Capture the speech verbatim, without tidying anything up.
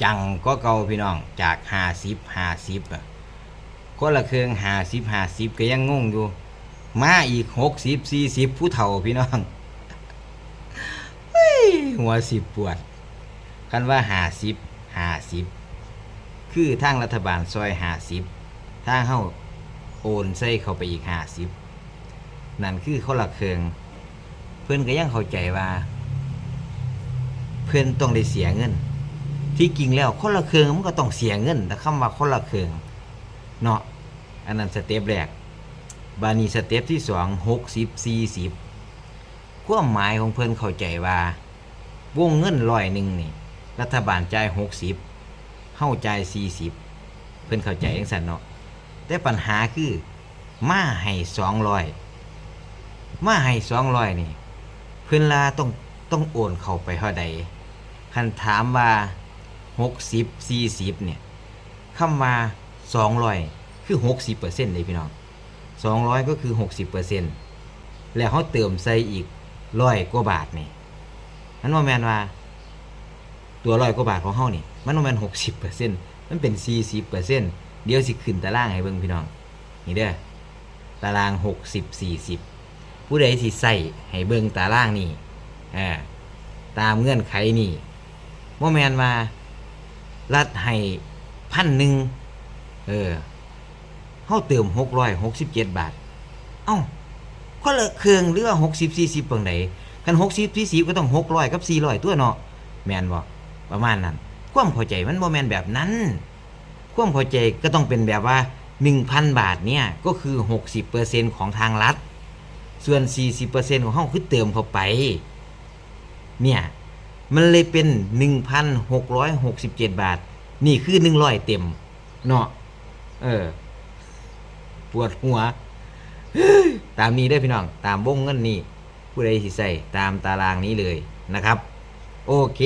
จั่งกว่าเก่าพี่น้อง จากห้าสิบ ห้าสิบ อะ คนละเครื่อง ห้าสิบ ห้าสิบ ก็ยังงงอยู่ มาอีก หกสิบ สี่สิบ ผู้เฒ่าพี่น้อง เฮ้ย หัวสิปวด คันว่า ห้าสิบ ห้าสิบ คือทางรัฐบาลซอย ห้าสิบ ทางเฮาโอนใส่เข้าไปอีก ห้าสิบ นั่นคือคนละเครื่อง เพิ่นก็ยังเข้าใจว่า เพิ่นต้องได้เสียเงิน ที่จริงแล้วคนละเครื่องมันก็ต้องเสียเงิน แต่คำว่าคนละเครื่องเนาะ อันนั้นสเต็ปแรก บาดนี้สเต็ปที่สอง หกสิบ สี่สิบ ความหมายของเพิ่นเข้าใจว่า วงเงินร้อยหนึ่งนี่ รัฐบาลจ่าย หกสิบ เฮาจ่าย สี่สิบ เพิ่นเข้าใจจั่งซั้นเนาะ แต่ปัญหาคือ มาให้ สองร้อย มาให้ สองร้อย นี่ เพิ่นว่าต้อง ต้องโอนเข้าไปเท่าใด คันถามว่า หกสิบ สี่สิบ เนี่ย คำว่า สองร้อย คือ หกสิบเปอร์เซ็นต์ เลยพี่น้อง สองร้อย ก็คือ หกสิบเปอร์เซ็นต์ แล้วเฮาเติมใส่อีก ร้อย กว่าบาทนี่ มันบ่แม่นว่า ตัว ร้อย กว่าบาทของเฮานี่ มันบ่แม่น หกสิบเปอร์เซ็นต์ มันเป็น สี่สิบเปอร์เซ็นต์ เดี๋ยวสิขึ้นตารางให้เบิ่งพี่น้อง นี่เด้อ ตาราง หกสิบ สี่สิบ ผู้ใดสิใส่ให้เบิ่งตารางนี่ อ่า ตามเงื่อนไขนี่ บ่แม่นว่า รัฐให้ พันหนึ่ง เออ เฮาเติม หกร้อยหกสิบเจ็ดบาท เอ้า คนละเครื่องหรือว่า หกสิบ สี่สิบ ปานใด คัน หกสิบ สี่สิบ ก็ต้อง หกร้อย กับ สี่ร้อย ตัวเนาะ แม่นบ่ ประมาณนั้น ความเข้าใจมันบ่แม่นแบบนั้น ความเข้าใจก็ต้องเป็นแบบว่า หนึ่งพัน บาทเนี่ย ก็คือ หกสิบเปอร์เซ็นต์ ของทางรัฐ ส่วน สี่สิบเปอร์เซ็นต์ ของเฮาคือเติมเข้าไป เนี่ย มันเลยเป็น หนึ่งพันหกร้อยหกสิบเจ็ดบาท นี่คือ หนึ่งร้อย เต็ม เนาะ เออ ปวดหัว ตามนี้เด้อพี่น้อง ตามวงเงินนี่ ผู้ใดสิใส่ตามตารางนี้เลยนะครับ โอเค